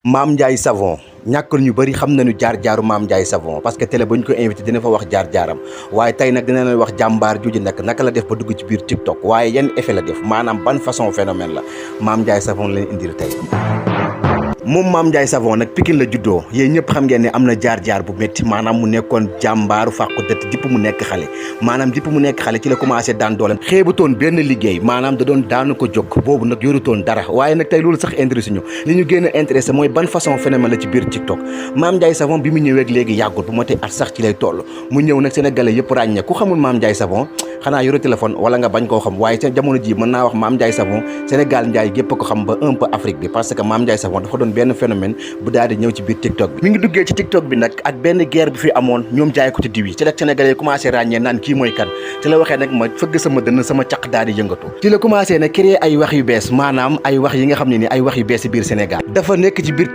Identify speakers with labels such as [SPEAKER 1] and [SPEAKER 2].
[SPEAKER 1] Mame Ndiaye Savon ñàkkul ñu bëri xam nañu jaar-jaaru Mame Ndiaye Savon parce que télé ba ñu ko invité dina fa wax jaar-jaaram waaye tey nag dina leen wax jàmbaar juuji nag naka la def ba dugg ci biir TikTok waaye yan effet la def maanaam ban façon phénomène la Mame Ndiaye Savon leen indil tey. moom Mame Ndiaye Savon nag Pikine la juddoo yéen ñëpp xam ngeen ne am na jaar-jaar bu métti maanaam mu nekkoon jàmbaaru fàqu dëtt dipp mu nekk xale maanaam dipp mu nekk xale ci la commencé daan dooleem xeebutoon benn liggéey maanaam da doon daanu ko jóg boobu nag yorutoon dara waaye nag tey loolu sax intéressé ñu li ñu gën a intéressé mooy ban façon phénomène la ci biir TikTok Mame Ndiaye Savon bi mu ñëwee léegi yàggul bu ma tey at sax ci lay toll mu ñëw nag sénégalais yëpp ràññee ku xamul Mame Ndiaye Savon xanaa yore téléphone wala nga bañ koo xam waaye seen jamono ji mën naa wax Mame Ndiaye Savon Sénégal Ndiaye gépp ko xam ba un peu Afrique bi parce que Mame Ndiaye Savon dafa doon benn phénomène bu daal di ñëw ci biir TikTok bi mi ngi duggee ci TikTok bi nag ak benn guerre bu fi amoon ñoom jaay ko ci diw yi ci la sénégalais commencé ràññee naan kii mooy kan ci la waxee nag ma fëgg sama dënn sama caq daal di yëngatu ci la commencé nag créer ay wax yu bees maanaam ay wax yi nga xam ne ni ay wax yu bees ci biir Sénégal dafa nekk ci biir